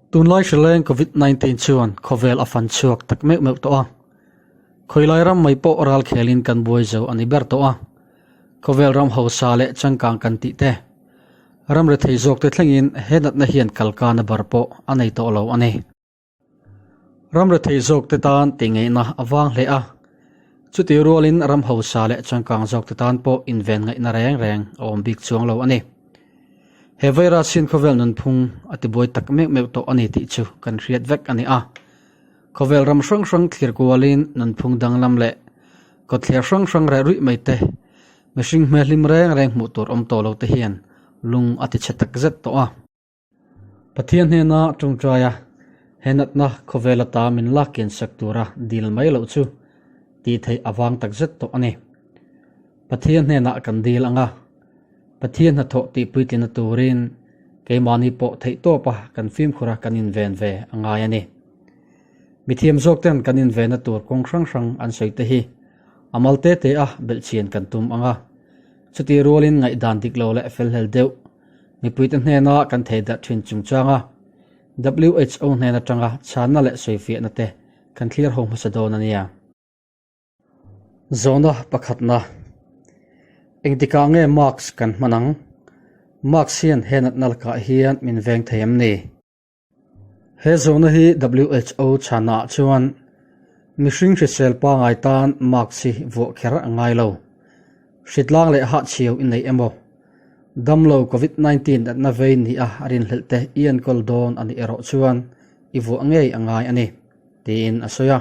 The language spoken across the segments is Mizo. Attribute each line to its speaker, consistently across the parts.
Speaker 1: Tunlai hrileng Covid 19 chuan khawvel a fan chhuak tak meuh meuh tawh a. Khawilai ram mai pawh ral khelin kan buai zo a ni ber tawh a. Khawvel ram hausa leh changkang kan tih te, ram rethei zawk te thlengin he natna hian kalkana bar pawh a nei tawh lo a ni. Ram rethei zawk te tan tih ngaihna a vang hle a, chutih rualin ram hausa leh changkang zawk te tan pawh inven ngaihna reng reng a awm bik chuang lo a ni. He virus hian khawvel nunphung a tibuai tak meuh meuh tawh a ni tih chu kan hriat vek a ni a. Khawvel ram hrang hrang thlir kualin nunphung danglam leh kawtthler hrang hrang reh ruih mai te, mihring hmelhlim reng reng hmuh tur awm tawh lo te hian lung a tichhe takzet tawh a. Pathian hnena tawngtaia he natna khawvel ata min lak kian sak tura dil mai loh chu tih theih a vang takzet tawh a ni. Pathian hnenah kan dil ang a, Pathian hnathawh tih puitlina turin keimahni pawh theihtawpa kan fimkhura kan inven ve a ngai a ni. Mithiam zawkten kan invenna tur kawng hrang hrang an sawi te hi a mal te te a belhchian kan tum ang a, chutih rualin ngaihdan dik lo leh felhlel deuh Mipuite hnena kan thei darh thin chungchanga WHO hnen atanga chhanna leh sawifiahna te kan thlir ho hmasa dawn a nia. Zawhna pakhatna, Engtikah nge mask kan hman ang? Mask hian he natna lakah hian min veng thei em ni? He zawhna hi WHO chhannaah chuan mihring hrisel pangai tan mask hi vuah kher a ngai lo. Hritlang leh hahchhiau i nei emaw? Damlo Covid 19 natna vei ni a rinhlelh te i enkawl dawn a nih erawh chuan i vuah ngei a ngai a ni, tiin a sawi a.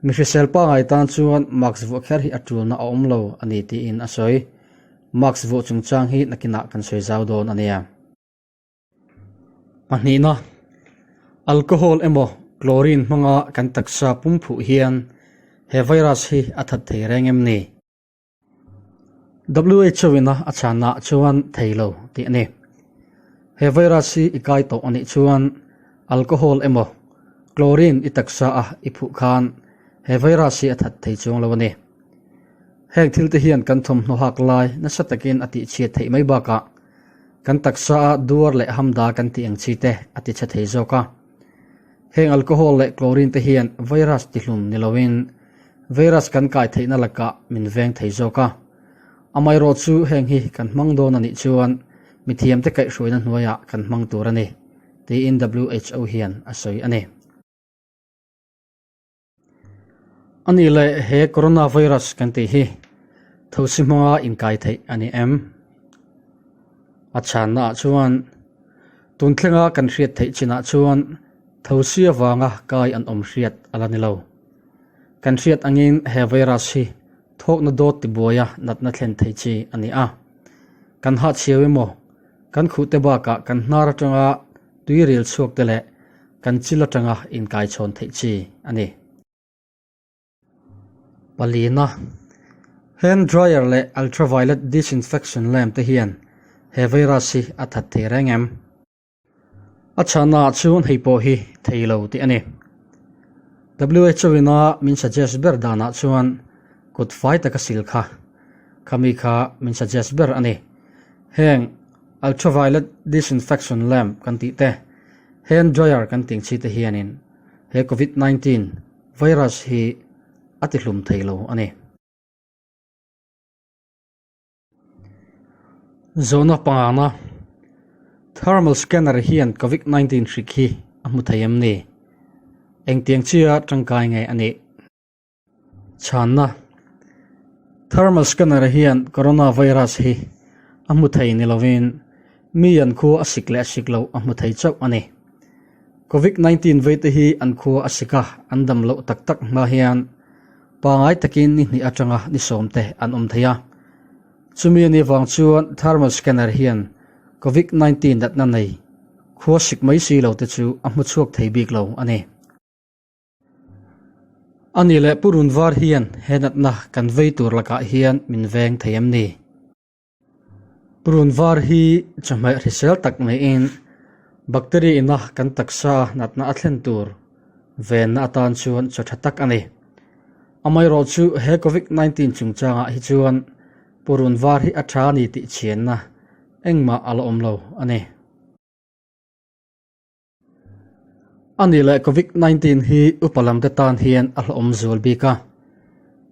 Speaker 1: Mi hrisel pangai tan chuan mask vuah kher hi a tulna a awm lo a ni tiin a sawi. Mask vuah chungchang hi nakinah kan sawi zau dawn a nia. Pahnihna, alcohol emaw chlorine hmanga kan taksa pum phuh hian he virus hi a that thei reng em ni? WHO ina a chhanna chuan thei lo tih a ni. He virus hi i kai tawh a nih chuan alcohol emaw chlorine i taksa a i phuh khan he virus hi a that thei chuang lo a ni. Heng thil te hian kan thawmhnaw hak lai nasa takin a tihchhiat theih mai bakah Kan taksa a duar leh hamda kan tih ang chi te a ti chhe thei zawk a. Heng alcohol leh chlorine te hian virus tihlum ni loin virus kan kai theihna lakah min veng thei zawk a. Amaherawh chu heng hi kan hmang dawn a nih chuan mithiamte kaihhruaina hnuaiah kan hmang tur a ni, tiin WHO hian a sawi a ni. A nih leh he coronavirus kan tih hi thosi hmanga inkai theih a ni em? A chhanna ah chuan tun thlenga kan hriat theih chinah chuan thosi avanga kai an awm hriat a la ni lo. Kan hriat angin he virus hi thawkna dawt tibuaia natna thlen thei chi a ni a. Kan hahchhiau emaw, kan khuhte bakah kan hnar atanga tuiril chhuak te leh kan chil atanga inkaichhawn theih chi a ni. Palina, Hand dryer leh ultraviolet disinfection lamp te hian he virus hi a that thei reng em? A chhana ah chuan hei pawh hi thei lo tih a ni. WHO ina min suggest ber danah chuan kut fai taka sil kha khami kha min suggest ber a ni. Heng Ultraviolet disinfection lamp kan tih te, hand dryer kan tih ang chi te hianin he Covid 19 virus hi a ti hlum thei lo a ni. Zawhna pangana, Thermal scanner hian Covid 19 hrik hi a hmu thei em ni? Engtiang chia tangkai nge a nih? Chhanna, Thermal scanner hian coronavirus hi a hmu thei ni lovin mi an khua a sik leh a sik loh a hmu thei chauh a ni. Covid 19 vei te hi an khua a sik a, an dam loh tak tak hma hian pangai takin ni hnih atanga ni sawm te an awm thei a. Chumi a nih vang chuan thermal scanner hian Covid 19 natna nei khua sik mai si lo te chu a hmu chhuak thei bik lo a ni. A nih leh purun var hian he natna kan vei tur lakah hian min veng thei em ni? Purun var hi chawhmeh hrisel tak maiin bacteria ina kan taksa natna a thlen tur venna atan chuan chaw tha tak a ni. Amaherawh chu he Covid 19 chungchangah hi chuan purun var hi a tha a ni tih chhianna engmah a la awm lo a ni. A nih leh Covid 19 hi upa lam te tan hian a hlawhawm zual bik a,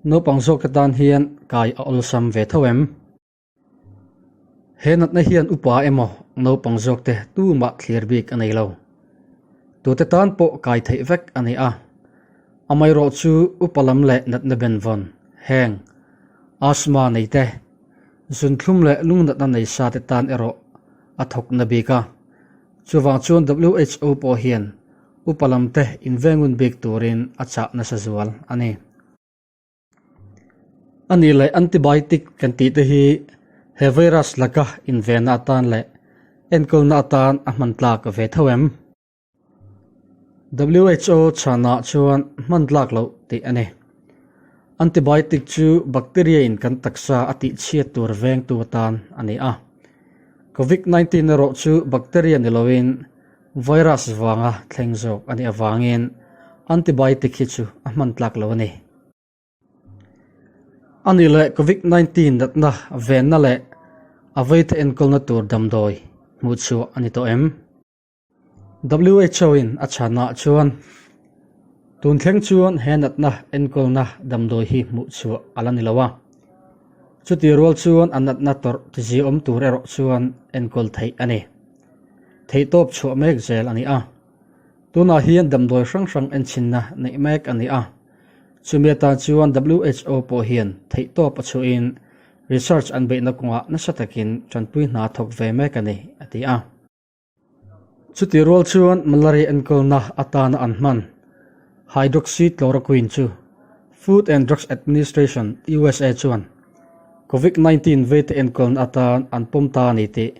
Speaker 1: naupang zawk te tan hian kai a awlsam ve tho em? He natna hian upa emaw naupang zawk te tumah thlir bik a nei lo. Tute tan pawh kai theih vek a ni a, amaherawh chu upa lam leh natna benvawn heng asthma nei te, zunthlum leh lungnatna nei sa te tan erawh a thawk na bik a. Chuvang chuan WHO pawh hian upa lam te invengun bik turin a chah nasa zual a ni. A nih leh antibiotic kan tih te hi he virus laka invenna atan leh enkawlna atan a hman tlak ve tho em? WHO chhanah chuan hman tlak loh tih a ni. Antibiotic chu bacteria in kan taksa a tihchhiat tur vengtu atan a ni a. Covid 19 erawh chu bacteria ni loin virus vanga thleng zawk a nih avangin antibiotic hi chu a hman tlak lo a ni. A nih leh Covid 19 natna venna leh a veite enkawlna tur damdawi hmuhchhuah a ni tawh em? WHO in a chhanah chuan tun thleng chuan he natna enkawlna damdawi hi hmuhchhuah a la ni lo a. Chutih rual chuan a natna tawrh tiziaawm tur erawh chuan enkawl theih a ni. Theihtawp chhuah mek zel a ni a. Tunah hian damdawi hrang hrang enchinna neih mek a ni a. Chumi atan chuan WHO pawh hian theihtawp a chhuahin research an beihna kawngah nasa takin tanpui hna thawk ve mek a ni, a ti a. Chutih rual chuan malaria enkawlna atana an hman hydroxychloroquine chu Food and Drugs Administration, USA chuan Covid 19 veite enkawlna atan an pawm ta a ni tih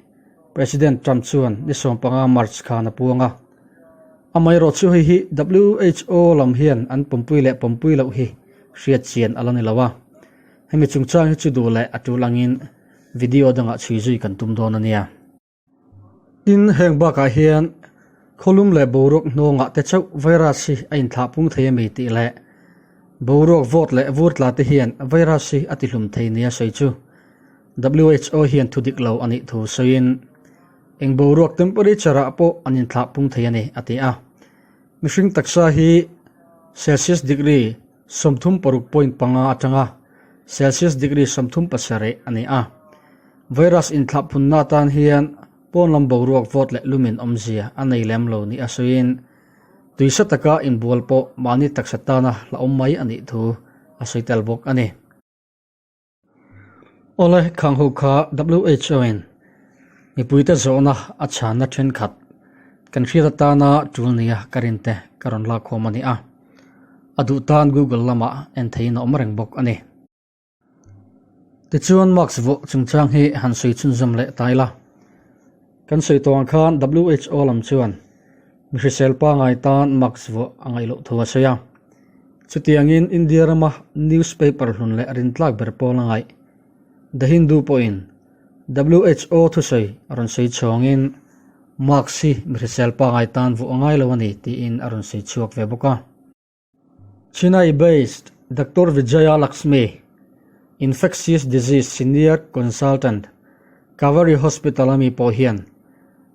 Speaker 1: President Trump chuan ni 15 March khan a puang a. Amaherawh chu hei hi WHO lam hian an pawmpui leh pawmpui loh hi hriat chian a la ni lo a. Hemi chungchang hi chu duh leh a tul angin video dangah chhui zui kan tum dawn a nia. Tin, heng bakah hian khawlum leh boruak hnawngah te chauh virus hi a inthlah pung thei a mi tih leh boruak vawt leh vur tla te hian virus hi a tihlum thei nia sawi chu WHO hian thu dik lo a nih thu sawiin eng boruak temperature ah pawh an inthlah pung thei a ni a ti a. Mihring taksa hi Celsius degree 36.5 atanga Celsius degree 37 a ni a. Virus inthlahphunna atan hian pawn lam boruak vawt leh lumin awmzia a nei lem lo ni a sawiin, tuisa taka inbual pawh mahni taksa tana hla awm mai a nih thu a sawi tel bawk a ni. Awle khang ho kha WHO in mipuite zawhna a chhanna thenkhat kan hriat atana tul nia ka rinte ka rawn lakkhawm a ni a, a duh tan Google lamah en theihin a awm reng bawk a ni. Tichuan mask vuah chungchang hi han sawi chhunzawm leh ta ila. Kan sawi tawh ang khan WHO lam chuan mi hrisel pangai tan mask vuah a ngaih loh thu a sawi a. Chutiangin India rama newspaper hlun leh rintlak ber pawl a ngaih. The Hindu pawhin WHO thusawi a rawn sawi chhawngin mask hi mi hrisel pangai tan vuah a ngai lo a ni tiin a rawn sawi chhuak ve bawk a. Chennai-based Doctor Vijaya Lakshmi, Infectious Disease Senior Consultant, Kaveri Hospital a mi pawh hian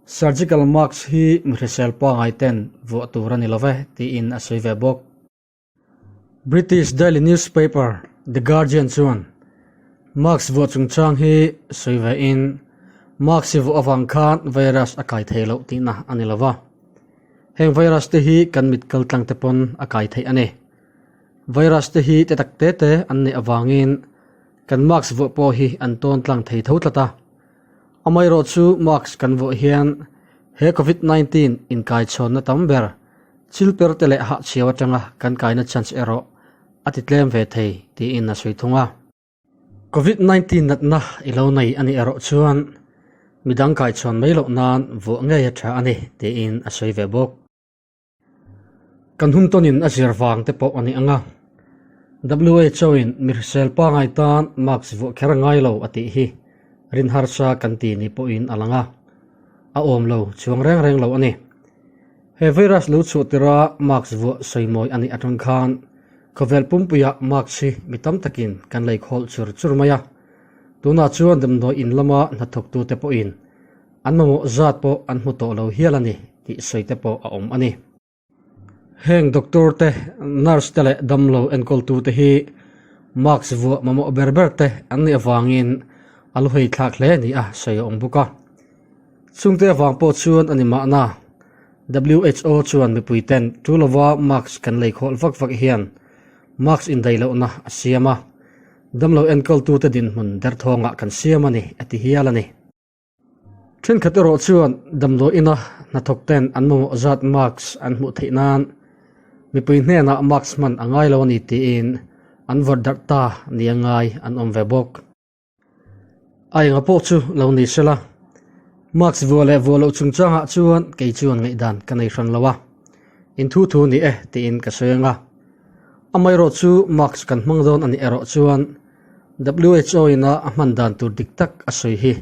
Speaker 1: Surgical mask hi mi hrisel pangai ten vuah tur a ni lo ve tiin a sawi ve bawk. British daily newspaper The Guardian chuan mask vuah chungchang hi sawi ve in mask hi vuah avang khan virus a kai thei loh tihna a ni lo va. Heng virus te hi kan mit kal tlang te pawn a kai theih a ni. Virus te hi te tak te te an neih avangin kan mask vuah pawh hi an tawn tlang thei tho tlat a. Amaherawh chu mask kan vuah hian he Covid 19 inkaichhawnna tam ber chil per te leh hahchhiau atanga kan kaina chance erawh a ti tlem ve thei tiin a sawi thung a. Covid 19 natna i lo nei a nih erawh chuan midang kaichhawn mai loh nan vuah ngei a tha a ni tiin a sawi ve bawk. Kan hun tawnin a zir vang te pawh a ni ang a, WHO in mi hrisel pangai tan mask vuah kher ngai lo a tih hi rin harsa kan ti ni pawhin a lang a, a awm lo chuang reng reng lo a ni. He virus lo chhuah tira mask vuah sawimawi a nih atang khan Khawvel pumpuiah mask hi mi tam takin kan lei khawlh chur chur mai a, tunah chuan damdawi in lama hnathawktute pawhin an mamawh zat pawh an hmu tawh lo hial a ni tih sawi te pawh a awm a ni. Heng doctor te, nurse te leh damlo enkawltu te hi mask vuah mamawh ber ber te an nih avangin a lu hei thlak hle ni a sawi a awm bawk a. Chungte avang pawh chuan a ni mahna WHO chuan mipui ten tu lova mask kan lei khawlh vak vak hian mask indaih lohna a siam a, damlo enkawltute dinhmun derthawngah kan siam a ni a ti hial a ni. Thenkhat erawh chuan damdawi ina hnathawk ten an mamawh zat mask an hmuh theih nan mipui hnenah mask hman a ngai lo a ni tiin an vawrh darh ta nia ngai an awm ve bawk. A enga pawh chu lo ni sela, mask vuah leh vuah loh chungchangah chuan kei chuan ngaihdan ka nei hran lo a, in thu thu ni e tiin ka sawi ang a. Amaherawh chu mask kan hmang dawn a nih erawh chuan WHO ina a hman dan tur dik tak a sawi hi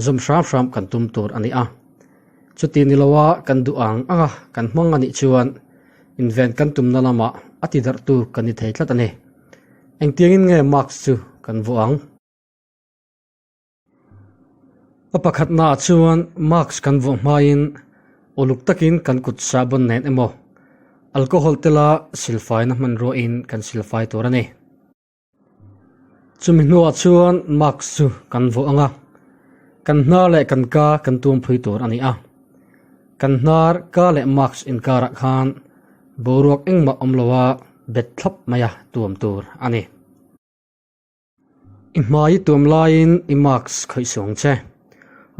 Speaker 1: zawm hram hram kan tum tur a ni a. Chuti ni loa kan duh ang anga kan hmang a nih chuan inven kan tumna lamah a ti darhtu kan ni thei tlat a ni. Engtiangin nge mask chu kan vuah ang? A pakhatnaah chuan mask kan vuah hmain uluk takin kan kut sahbawn nen emaw alcohol tela silfaina hmanruain kan silfai tur a ni. Chumi hnuah chuan mask chu kan vuah ang a, kan hnar leh kan ka kan tuam phui tur a ni a. Kan hnar, ka leh mask inkarah khan boruak engmah awm loa bet thlap maia tuam tur a ni. I hmai i tuam laiin i mask khawih suang che.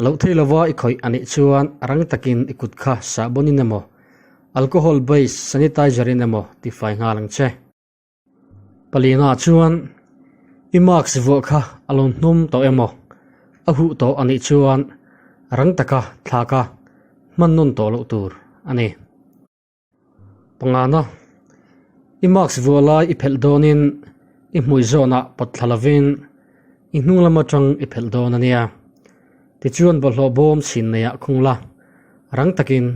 Speaker 1: Loh thei lova i khawih a nih chuan rang takin i kut kha sahbawn-in emaw, alcohol based sanitizer-in emaw tifai nghal ang che. Palina chuan i mask vuah kha a lo hnawm tawh emaw a huh tawh a nih chuan rang taka thlak a hman nawn tawh loh tur a ni. Pangana, i mask vuah lai i phelh dawnin i hmui zawnah pawt thla lovin i hnung lam atang i phelh dawn a nia. Tichuan bawlhhlawh bawm chhin neiah khung la, rang takin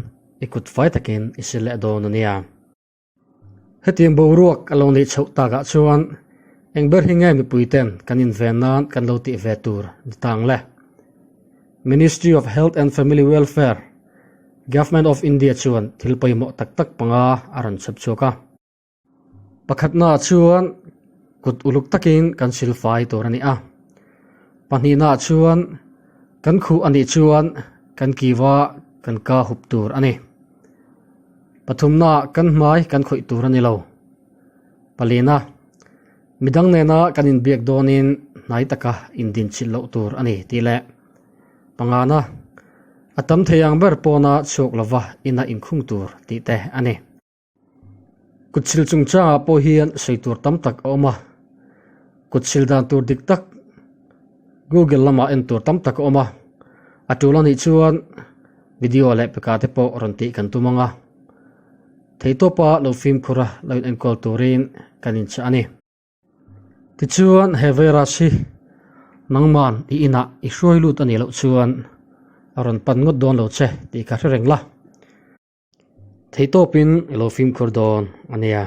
Speaker 1: i kut fai takin i sil leh dawn a nia. Hetiang boruak a lo neih chhoh takah chuan eng ber hi nge mipui ten kan inven nan kan lo tih ve tur ni tang le? Ministry of Health and Family Welfare, Government of India chuan thil pawimawh tak tak panga a rawn chhep chhuak a. Pakhatnaah chuan kut uluk takin kan silfai tur a ni a. Pahnihnaah chuan kan khuh a nih chuan kan kiva kan ka hup tur a ni. Pathumnaah kan hmai kan khawih tur a ni lo. Palina, midang nena kan inbiak dawnin hnai taka indinchilh loh tur a ni tih leh pangana, a tam thei ang ber pawna chhuak lova ina inkhung tur tih te a ni. Kutsil chungchangah pawh hian sawi tur tam tak a awm a, kutsil dan tur dik tak Google lamah en tur tam tak a awm a, a tul anih chuan video leh peka te pawh rawn tih kan tum ang a, theihtawpa lo fimkhur a lo in enkawl turin kan inchah a ni. Tichuan he virus hi nangman i inah i hruai lut anih loh chuan a rawn pan ngawt dawn lo che tih ka hre reng la. Theihtawpin i lo fimkhur dawn a nia.